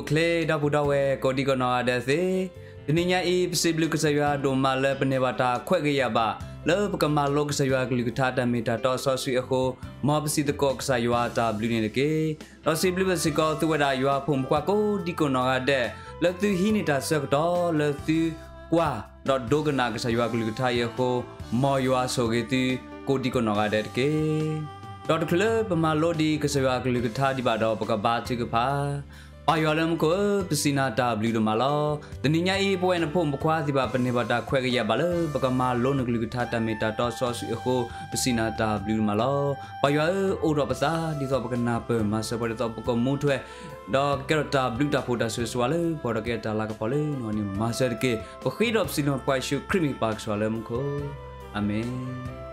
ချ့ဒီပုၢ်ဒီဝဲၢ်ကိးဒံကနီၢ်ဂၤဒဲးသ့ၣ်, တနံၤညါအံၤ ပစံးဘျုးကစၢ်ယွၤဒိၣ်မးလၢပန့ၢ်ဘၣ်တၢ်ခွဲးဂ့ၤယာ်ဘၣ် လၢပကမၤလိကစၢ်ယွၤအကလုၢ်ကထါတၢ်မ့ၢ်တၢ်တီစီဆှံအဃိ, မ်ပစံးသကိးကစၢ်ယွၤတၢ်ဘျုးန့ၣ်တက့ၢ်. ဒီးစံးဘျုးဘၣ်စ့ၢ်ကီးသုဝဲဒၣ်ယွၤအဖိမုၣ်ဖိခွါကိးဒံကနီၢ်ဂၤဒဲး လၢသုဟံးန့ၢ်တၢ်ဆၢကတီၢ် လၢသုကွၢ်ဒီးဒိကနၣ်ကစၢ်ယွၤအကလုၢ်ကထါအံၤအဃိ, မ်ယွၤဆိၣ်ဂ့ၤသုကိးဒံကနီၢ်ဂၤဒဲးတက့ၢ်. ဒီးတချုးလၢပမၤလိဒံးကစၢ်ယွၤအကလုၢ်ကထါဒံးဘၣ်ဒီး ပကဘါထုကဖၣ်. ပၢ်ယွၤလၢမူခိၣ်ဧၢ, ပစံးနၤတၢ်ဘျုးဒိၣ်မးလီၤ. တနံၤညါအံၤ ပဝဲနဖိမုၣ်ဖိခွါသ့ၣ်တဖၣ် ပန့ၢ်ဘၣ်တၢ်ခွဲးဂ့ၤယာ်ဘၣ်လၢ ပကမၤလိနကလုၢ်ကထါတၢ်မ့ၢ်တၢ်တီစီဆှံအဃိ, ပစံးနၤတၢ်ဘျုးဒိၣ်မးလီၤ. ပၢ်ယွၤဧၢ, အိးထီၣ်ပသး ဒ်သိးပကနၢ်ပၢၢ်မၤစၢၤပှၤ ဒ်သိးပကမူထွဲ ဒီးကကဲထီၣ်တၢ်ဘျုးတၢ်ဖှိၣ်တၢ်ဆိၣ်ဂ့ၤဆိၣ်ဝါလၢပှၤဒီးကဲတၢ်လၤကပီၤလၢနဂီၢ်န့ၣ် မၤစၢၤတက့ၢ်. ပဃ့ဒီးပစံးလီၤပှၤယ့ၣ်ၡူးခရံာ်မ့ၢ်ပၢ်ကစၢ်လၢမူခိၣ်, အၤမ့ၣ်.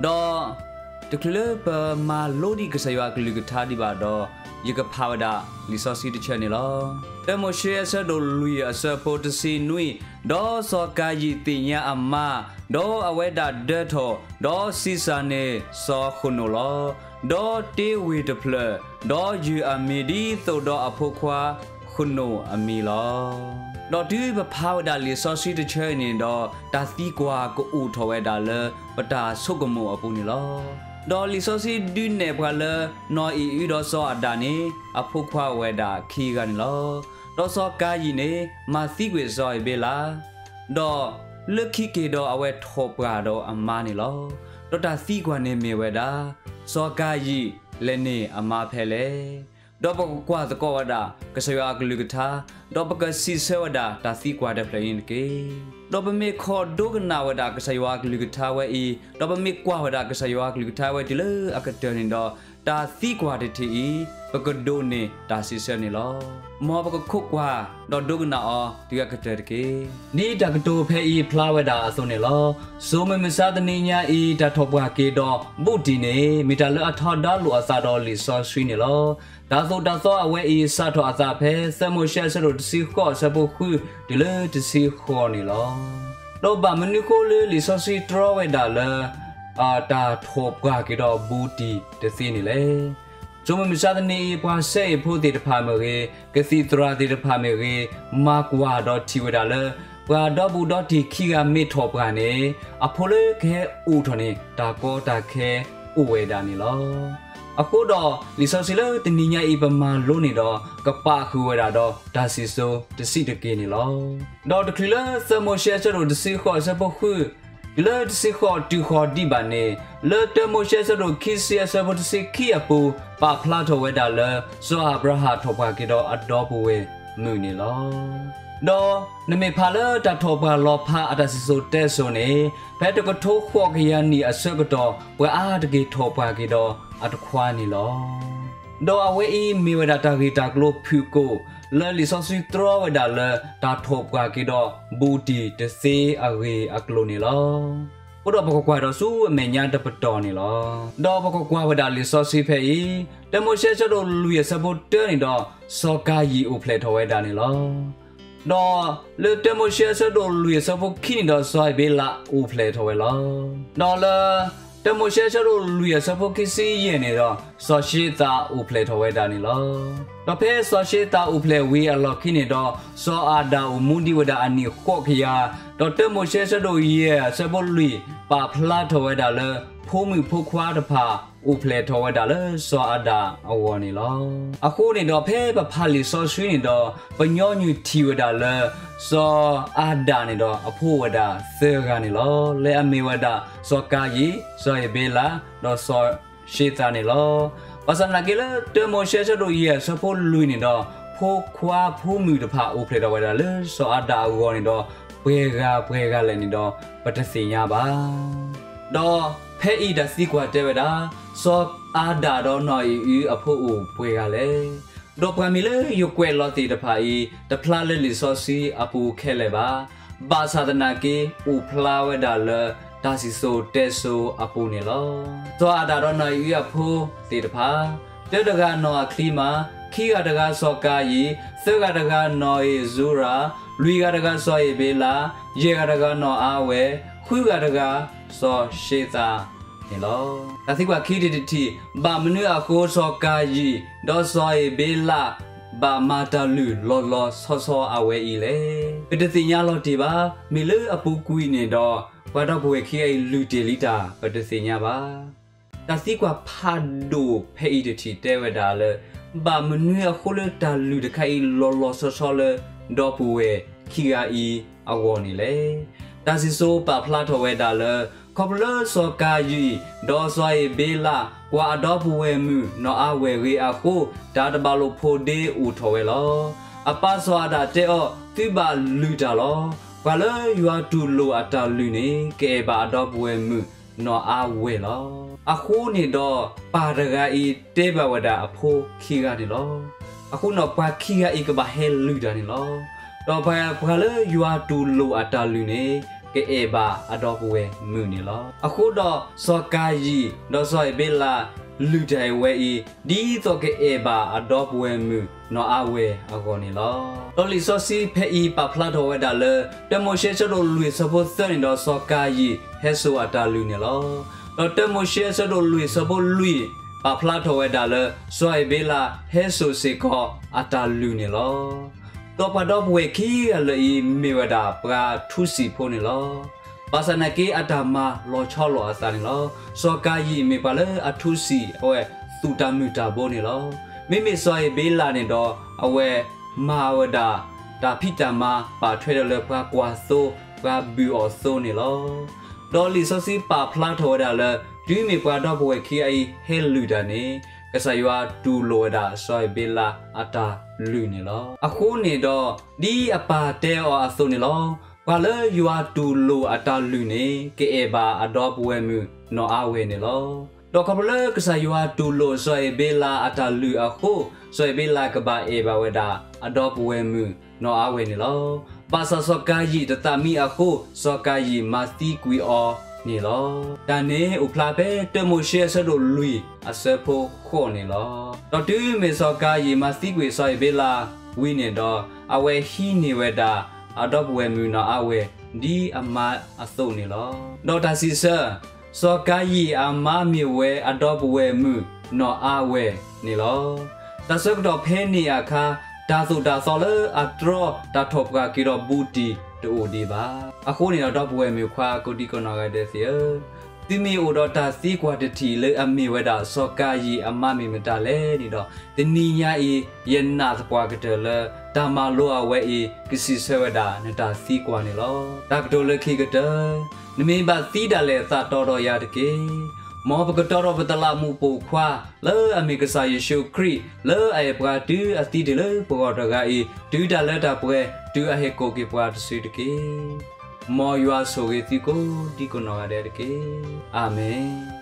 ဒီးတချုးလၢပမၤလိဒံးကစၢ်ယွၤအကလုၢ်ကထါဒံးဘၣ်ဒီး, ယကဖးဝဲဒၣ်လံာ်စီဆှံတဆၢန့ၣ်လီၤ. တၢမိၤၡ့အဆၢဒိၣ်လွံၢ်အဆၢဖိတဆံနွံ, ဒီးစီၤကၤယံၣ်သ့ၣ်ညါအမါ, ဒီးအဝဲဒၣ်ဒၢထီၣ်, ဒီးဆံးစၢ်န့ၢ်စီၤဃနိၣ်လီၤ. ဒီးတ့ဝ့ၢ်တဖျၢၣ်, ဒီးယုၢ်အမံၤဒ်သိးဒီးအဖိခွါဃနိၣ်အမံၤလီၤ. ဒီးတုၤပဖးဝဲဒၣ်လံာ်စီဆှံတဆၢအံၤန့ၣ်ဒီး, တၢ်သံကွၢ်ကအိၣ်ထီၣ်ဝဲဒၣ်လၢပတၢ်ဆိကမိၣ်အပူၤန့ၣ်လီၤ. ဒီးလံာ်စီဆှံဒုးနဲၣ်ပှၤလၢ နီၢ်အံၣ်အုဒီးစီၤအၤဒၣ်န့ၣ် အဖိခွါအိၣ်ဝဲဒၣ်ခံဂၤန့ၣ်လီၤ. ဒီးစီၤကၤယံၣ်န့ၣ် မၤသံကွံာ်စီၤအ့ၤဘ့လး, ဒီးလၢခံက့ၤဒီးအဝဲထိးပှၢ်ဒီးအမါန့ၣ်လီၤ. ဒီးတၢ်သံကွၢ်န့ၣ်မ့ၢ်ဝဲဒၣ်, စီၤကၤယံၣ်လဲၤန့ၢ်အမါဖဲလဲၣ်. ဒီးပကကွၢ်သကိးဝဲဒၣ် ကစၢ်ယွၤအကလုၢ်ကထါ, ဒီးပကစံးဆၢဝဲဒၣ်တၢ်သံကွၢ်တဖျၢၣ်အံၤန့ၣ်တက့ၢ်. ဒီးပမ့ၢ်ခိးဒိကနၣ်ဝဲဒၣ်ကစၢ်ယွၤအကလုၢ်ကထါဝဲအံၤ, ဒီးပမ့ၢ်ကွၢ်ဝဲဒၣ်ကစၢ်ယွၤအကလုၢ်ကထါဝဲတုၤလၢအကတၢၢ်န့ၣ်ဒီး, တၢ်သံကွၢ်တထံၣ်အံၤ ပကဒိးန့ၢ်တၢ်စံးဆၢန့ၣ်လီၤ. မ်ပကခိးကွၢ်ဒီးဒိကနၣ်အီၤတုၤအကတၢၢ်တက့ၢ်. ဒ်တၢ်ကတိၤဖဲအံၤဖျါဝဲဒၣ်အသိးန့ၣ်လီၤ. စိၤမုၢ်မဆါတနံၤညါအံၤ တၢ်ထီၣ်ပှၢ်က့ၤဒီးဘူးတံၢ်န့ၣ် မ့ၢ်တၢ်လၢအထီဒါလိာ်အသးဒီးလံာ်စီဆှံန့ၣ်လီၤ. တၢ်သိၣ်တၢ်သီအဝဲအံၤ စးထီၣ်အသးဖဲ သၢမိၤၡ့အဆၢဒိၣ်တဆံဃိးအဆၢဖိဃု တုၤလၢတဆံဃိးန့ၣ်လီၤ. ဒီးဘၣ်မနုၤဃိလၢလံာ်စီဆှံတြီဝဲဒၣ်လၢ တၢ်ထီၣ်ပှၢ်က့ၤဒီးဘူးတံၢ်တသ့န့ၣ်လဲၣ်. စိၤမုၢ်မဆါတနံၤအံၤ ပှၤစဲအ့ၣ်ဖိသ့ၣ်တဖၣ်မ့ၢ်ဂ့ၤ, ကသံၣ်သရၣ်သ့ၣ်တဖၣ်မ့ၢ်ဂ့ၤ, မၤကွၢ်ဒီးထံၣ်ဝဲဒၣ်လၢ ပှၤဒီဘူးဒီတံၢ်ခံဂၤမ့ၢ်ထီၣ်ပှၢ်န့ၣ် အဖိလၢကဟဲအိၣ်ထီၣ်န့ၣ် တၢ်ကီတၢ်ခဲအိၣ်ဝဲဒၣ်န့ၣ်လီၤ. အဃိဒီး လံာ်စီဆှံလၢတနံၤညါအံၤပမၤလိန့ၣ်ဒီး ကပာ်ဃုာ်ဝဲဒၣ်ဒီးတၢ်စံၣ်စိၤတဆံးတက့ၢ်န့ၣ်လီၤ. ဒီးတချုးလၢသၢမိၤၡ့အဆၢဒိၣ်တဆံဃိးအဆၢဖိဃု တုၤလၢတဆံဃိးတုၤဃိးဒံးဘၣ်န့ၣ်, လၢတၢမိၤၡ့အဆၢဒိၣ်ခံဆံအဆၢဖိတဆံခံအပူၤ ပာ်ဖျါထီၣ်ဝဲဒၣ်လၢ စီၤအၤဘြၤဟၣ်ထီၣ်ပှၢ်က့ၤဒီးအဒီပုၢ်ဝဲၢ်မုၣ်န့ၣ်လီၤ. ဒီးနမ့ၢ်ဖးလၢတၢ်ထီၣ်ပှၢ်လီၤဖးအတၢ်စံၣ်စိၤတဲစိၤန့ၣ်, ဖဲတကထိဃိးကယၤနံၣ်အဆၢကတီၢ် ပှၤအါတက့ၢ်ထီၣ်ပှၢ်က့ၤဒီးအတခွါန့ၣ်လီၤ. ဒီးအဝဲအံၤမ့ၢ်ဝဲဒၣ်တၢ်ဂ့ၢ်တၢ်ကျိၤဖုၣ်ကိာ် လၢလံာ်စီဆှံတြီဝဲဒၣ်လၢ တၢ်ထီၣ်ပှၢ်က့ၤဒီးဘူးတံၢ်တသ့အဂ့ၢ်အကျိၤန့ၣ်လီၤ. အဃိဒီးပကကွၢ်ဒီးဆူအမဲာ်ညါတပတီၢ်န့ၣ်လီၤ. ဒီးပကကွၢ်ဝဲဒၣ်လံာ်စီဆှံဖဲအံၤ, တၢမိၤၡ့အဆၢဒိၣ်လွံၢ်အဆၢဖိတၢန့ၣ်ဒီး, စီၤကၤယံၣ်အိၣ်ဖျဲၣ်ထီၣ်ဝဲဒၣ်န့ၣ်လီၤ. ဒီးလၢတၢမိၤၡ့အဆၢဒိၣ်လွံၢ်အဆၢဖိခံန့ၣ်ဒီး စီၤအ့ၤဘ့လးအိၣ်ဖျဲၣ်ထီၣ်ဝဲလီၤ. ဒီးလၢ တၢမိၤၡ့အဆၢဒိၣ်လွံၢ်အဆၢဖိခံဆံယဲၢ်န့ၣ်ဒီး စီၤၡ့သးအိၣ်ဖျဲၣ်ထီၣ်ဝဲဒၣ်န့ၣ်လီၤ. ဒီးဖဲစီၤၡ့သးအိၣ်ဖျဲၣ်ဝံၤအလီၢ်ခံန့ၣ်ဒီး စီၤအၤဒၣ်အိၣ်မူဒံးဝဲဒၣ်အနံၣ်ဃိးကယၤ, ဒီးတၢမိၤၡ့အဆၢဒိၣ်ယဲၢ်အဆၢဖိလွံၢ် ပာ်ဖျါထီၣ်ဝဲဒၣ်လၢ ဖိမုၣ်ဖိခွါတဖၣ် အိၣ်ဖျဲၣ်ထီၣ်ဝဲဒၣ်လၢစီၤအၤဒၣ်အဂီၢ်န့ၣ်လီၤ. အဃိန့ၣ်ဒီးဖဲပဖးလံာ်စီဆှံန့ၣ်ဒီး ပညီနုၢ်ထံၣ်ဝဲဒၣ်လၢ စီၤအၤဒၣ်န့ၣ်ဒီးအဖိအိၣ်ဝဲဒၣ်သၢဂၤန့ၣ်လီၤ. လၢအမ့ၢ်ဝဲဒၣ် စီၤကၤယံၣ်, စီၤအ့ၤဘ့လး, ဒီးစီၤၡ့သးန့ၣ်လီၤ. ဘၣ်ဆၣ်သနာ်က့လၢတၢမိၤၡ့အဆၢဒိၣ်ယဲၢ်အဆၢဖိလွံၢ်န့ၣ်ဒီး ဖိခွါဖိမုၣ်တဖၣ်အိၣ်ဖျဲၣ်ထီၣ်ဝဲဒၣ်လၢစီၤအၤဒၣ်အဂီၢ်န့ၣ်ဒီး ပှဲၤဂၤပှဲၤဂၤလဲၣ်န့ၣ်ဒီး ပတသ့ၣ်ညါဘၣ်. ဒီးဖဲအံၤတၢ်သံကွၢ်တဲဝဲဒၣ်, စီၤအၤဒၣ်ဒီးနီၢ်အံၣ်အုအဖိအိၣ်ပှဲၤဂၤလဲၣ်. ဒီးပှၤမံၤလၢယကွဲးလီၤသ့ၣ်တဖၣ်အံၤ တဖျါလၢလံာ်စီဆှံအပူၤခဲလၢာ်ဘၣ်. ဘၣ်ဆၣ်သနာ်က့ အိၣ်ဖျါဝဲဒၣ်လၢတၢ်စံၣ်စိၤတဲစိၤအပူၤန့ၣ်လီၤ. စီၤအၤဒၣ်ဒီးနီၢ်အံၣ်အုအဖိသ့ၣ်တဖၣ်, တၢတဂၤနီၢ်အချံမး, ခံဂၤတဂၤစီၤကၤယံၣ်, သၢဂၤတဂၤနီၢ်အ့ၣ်စူရၤ, လွံၢ်ဂၤတဂၤစီၤအ့ၤဘ့လး, ယဲၢ်ဂၤတဂၤနီၢ်အါဝဲၢ်, ဃုဂၤတဂၤစီၤၡ့သးန့ၣ်လီၤ. တၢ်သံကွၢ်ခံထံၣ်တထံၣ်, ဘၣ်မနုၤအဃိစီၤကၤယံၣ် ဒီးစီၤအ့ၤဘ့လး ပာ်မၤတၢ်လုၢ်လီၤလီၤဆီဆီအဝဲအံၤလဲၣ်. ပတသ့ၣ်ညါလီၤတ့ၢ်ဘၣ်. မ့ၢ်လၢအပူၤကွံာ်န့ၣ်ဒီး ပှၤဒီပုၢ်ဝဲၢ်ခံဂၤအံၤလုၢ်တ့ၢ်လံတၢ် ပတသ့ၣ်ညါဘၣ်. တၢ်သံကွၢ်ဖးဒိၣ်ဖဲအံၤတထံၣ်တဲဝဲဒၣ်လၢ ဘၣ်မနုၤအဃိလၢတၢ်လုၢ်တခါအံၤလီၤလီၤဆီဆီလၢ ဒီပုၢ်ဝဲၢ်ခံဂၤအံၤအဂီၢ်န့ၣ်လဲၣ်. တၢ်စံၣ်စိၤပာ်ဖျါထီၣ်ဝဲဒၣ်လၢ ခီဖျိလၢစီၤကၤယံၣ် ဒီးစီၤအ့ၤဘ့လး ကွၢ်အဒီပုၢ်ဝဲၢ်မုၣ်နီၢ်အါဝဲၢ်ဂ့ၤအဃိ တၢ်တဘၣ်လိာ်ဖိးဒ့အိၣ်ထီၣ်ဝဲလီၤ. အပၢ်စီၤအၤဒၣ်တဲအီၤ, သုဘၣ်လုၢ်တၢ်လီၤ. ပှၤလၢယွၤတူၢ်လိာ်အတၢ်လုၢ်န့ၣ် ကအဲၣ်ဘၣ်အဒီပုၢ်ဝဲၢ်မုၣ်နီၢ်အါဝဲၢ်လီၤ. အဃိန့ၣ်ဒီး ပၢ်တဂၤအံၤတဲဘၣ်ဝဲဒၣ်အဖိခံဂၤန့ၣ်လီၤ. အဃိန့ၣ်ဒီးပှၤခံဂၤအံၤကဘၣ်ဟဲလုၢ်တၢ်န့ၣ်လီၤ. ဒီးပှၤလၢယွၤတူၢ်လိာ်အတၢ်လုၢ်န့ၣ် ကအဲၣ်ဘၣ်အဒီပုၢ်ဝဲၢ်မုၣ်န့ၣ်လီၤ. အဃိဒီးစီၤကၤယံၣ် ဒီးစီၤအ့ၤဘ့လး လုၢ်တၢ်အဝဲအံၤ ဒ်သိးကအဲၣ်ဘၣ်အဒီပုၢ်ဝဲၢ်မုၣ်နီၢ်အါဝဲၢ်အဂီၢ်န့ၣ်လီၤ. ဒီးလံာ်စီဆှံဖဲအံၤပာ်ဖျါထီၣ်ဝဲဒၣ်လၢ တၢမိၤၡ့အဆၢဒိၣ်လွံၢ်အဆၢဖိသၢန့ၣ်ဒီး စီၤကၤယံၣ်ဟဲစိာ်အတၢ်လုၢ်န့ၣ်လီၤ. ဒီးတၢမိၤၡ့အဆၢဒိၣ်လွံၢ်အဆၢဖိလွံၢ် ပာ်ဖျါထီၣ်ဝဲဒၣ်လၢ စီၤအ့ၤဘ့လးဟဲစိာ်စ့ၢ်ကီးအတၢ်လုၢ်န့ၣ်လီၤ. ဒီးပှၤဒီပုၢ်ဝဲၢ်ခံဂၤလၢာ်အံၤ မ့ၢ်ဝဲဒၣ်ပှၤထူစံာ်ဖိန့ၣ်လီၤ. ဘၣ်ဆၣ်နာ်က့အတၢ်မၤလီၤဆီလိာ်အသးန့ၣ်လီၤ. စီၤကၤယံၣ်မ့ၢ်ပှၤလၢအထူစံာ်အဝဲသူၣ်တၢ်မုၢ်တၢ်ဘိန့ၣ်လီၤ. မ့မ့ၢ်စီၤအ့ၤဘ့လးန့ၣ်ဒီး အဝဲမၤဝဲဒၣ် တၢ်ဖံးတၢ်မၤ ပာ်ထွဲဒီးလၢပှၤကွၢ်သိ ပှၤဘုၣ်အီၣ်သိန့ၣ်လီၤ. ဒီးလံာ်စီဆှံပာ်ဖျါထီၣ်ဝဲဒၣ်လၢ တုၤမ့ၢ်ပှၤဒီပုၢ်ဝဲၢ်ခံဂၤအံၤဟဲလုၢ်တၢ်န့ၣ် ကစၢ်ယွၤတူၢ်လိာ်ဝဲဒၣ်စီၤအ့ၤဘ့လးအတၢ်လုၢ်န့ၣ်လီၤ. အဃိန့ၣ်ဒီး ဒ်အပၢ်တဲအီၤအသိးန့ၣ်လီၤ. ပှၤလၢယွၤတူၢ်လိာ်အတၢ်လုၢ်န့ၣ် ကအဲၣ်ဘၣ်အဒီပုၢ်ဝဲၢ်မုၣ်နီၢ်အါဝဲၢ်န့ၣ်လီၤ. ဒီးခီဖျိလၢကစၢ်ယွၤတူၢ်လိာ်စီၤအ့ၤဘ့လးအတၢ်လုၢ်အဃိ စီၤအ့ၤဘ့လးကဘၣ်အဲၣ်ဘၣ်ဝဲဒၣ်အဒီပုၢ်ဝဲၢ်မုၣ်နီၢ်အါဝဲၢ်န့ၣ်လီၤ. ဘၣ်ဆၣ်စီၤကၤယံၣ်တသးမံအဃိ စီၤကၤယံၣ်မၤသံကွံာ်အီၤန့ၣ်လီၤ. တၢ်န့ၣ်အိၣ်ဖျါဖဲတၢမိၤၡ့အဆၢဒိၣ်လွံၢ်အဆၢဖိဃိးန့ၣ်လီၤ. ဒီးတုၤမ့ၢ်စီၤကၤယံၣ်မၤသံကွံာ်စီၤအ့ၤဘ့လးဝံၤန့ၣ်ဒီး အဝဲဟံးန့ၢ်ဝဲဒၣ်အဒီပုၢ်ဝဲၢ်မုၣ်နီၢ်အါဝဲၢ် ဒ်အမါအသိးန့ၣ်လီၤ. ဒီးတၢ်စံးဆၢ စီၤကၤယံၣ်အမါမ့ၢ်ဝဲအဒီပုၢ်ဝဲၢ်မုၣ်နီၢ်အါဝဲၢ်န့ၣ်လီၤ. တၢ်ဆၢကတီၢ်ဖဲန့ၣ်အခါ တၢ်သိၣ်တၢ်သီလၢအတြီတၢ်ထီၣ်ပှၢ်က့ၤဒီးဘူးတံၢ်တအိၣ်ဒံးဘၣ်. အဃိန့ၣ်ဒီး ဒီပုၢ်ဝဲၢ်မုၣ်ခွါကိးဒံကနီၢ်ဂၤဒဲးသ့ၣ်ဧၢ, သုမ့ၢ်အိၣ်ဒီးတၢ်သံကွၢ်တထံၣ်လၢအမ့ၢ်ဝဲဒၣ်စီၤကၤယံၣ်အမါမ့ၢ်မတၤလဲၣ်န့ၣ်ဒီး တနံၤညါအံၤ ယနာ်သပှၢ်ကတၢၢ်လၢ တၢ်မၤလိအဝဲအံၤ ကစံးဆၢဝဲဒၣ်နတၢ်သံကွၢ်န့ၣ်လီၤ. တၢ်ကတိၤလၢခံကတၢၢ်, နမ့ၢ်ဘၣ်သံဒၣ်လဲာ်သးတီဒီးယၤတက့ၢ်. မ်ပကတီဒီးပတလးမူးပိာ်ခွါ လၢအမ့ၢ်ကစၢ်ယ့ၣ်ၡူးခရံာ် လၢအအဲၣ်ပှၤတုၤအသံတ့ၢ်လၢပဂီၢ်တဂၤအံၤ တုၤတၢ်လၢတၢ်ပှဲၤ တုၤအဟဲကိးက့ၤပှၤတစုတက့ၢ်. မ်ယွၤဆိၣ်ဂ့ၤသုကိးဒံကနီၢ်ဂၤဒဲးတက့ၢ်. အၤမ့ၣ်.